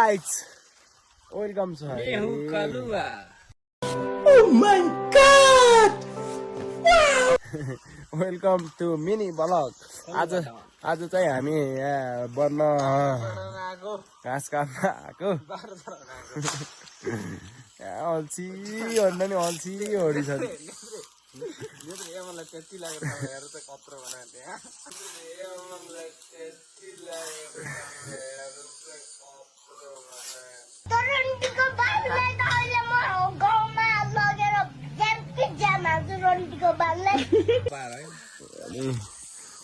guys, welcome to Oh my god! welcome to mini vlog. आज चाहिँ हामी यहाँ बन्न घाँस काट्न आएको अल्छी भन्दा नि अल्छी होडी छ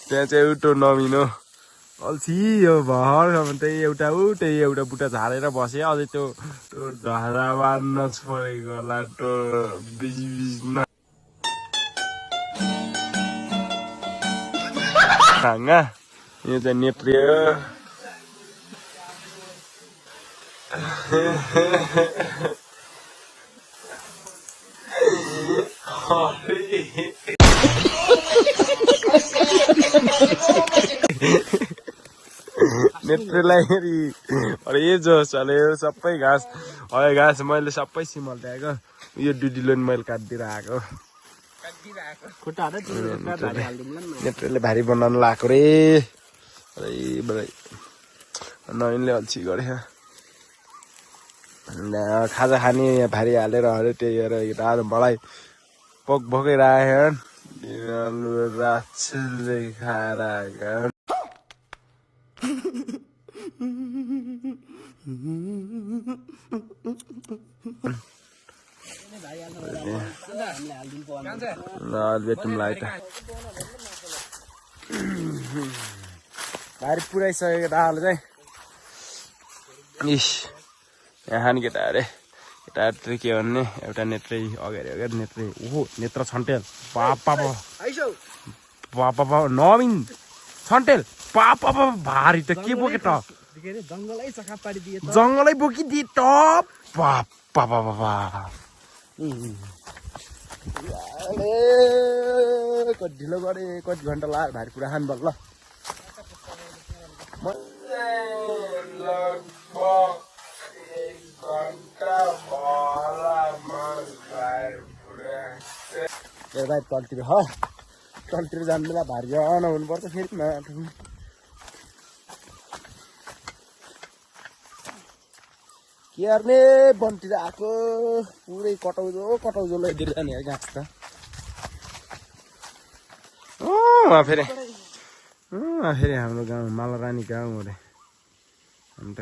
त्यहाँ चाहिँ उठो नमिनो अल्छी यो भरसम्म त्यही एउटा बुट्टा झारेर बसे अझै त्यो ढाडा बाँध्न छोडेको लाटो बिचमा खाङ्गा यो चाहिँ नेप्रे नेत्रलाई अरे जो चल्यो सबै घाँस है घाँस मैले सबै सिमल ल्याएको यो डुडिलो नि मैले काटिदिएर आएको नेत्रले भारी बनाउनु लगाएको रे नयनले अल्छी गरे खाजा खाने भारी हालेर अरे त्यही हेरेर रातो मलाई पक भोकै राख्यो राक्षसले खाएर आएको भारी पुऱ्याइसक्यो केटाहरूले चाहिँ इस यहाँ केटा अरे केटाहरू के भन्ने एउटा नेत्रै अगाडि नेत्रै ओहो नेत्र छन्टेल पापा नवीन छन्टेल पापा भारी त के बोके त जङ्गलै बोकिदिए त पापा कति ढिलो गरे कति घन्टा लाग्यो भारी पुरा खानु बल्ल भाइ टल्तिर जानु बेला भारी हुनुपर्छ फेरि के गर्ने बनतिर आएको पुरै कटाउजो लैदिएर जाने घाँस त फेरि हाम्रो गाउँ मालारानी गाउँ अरे अन्त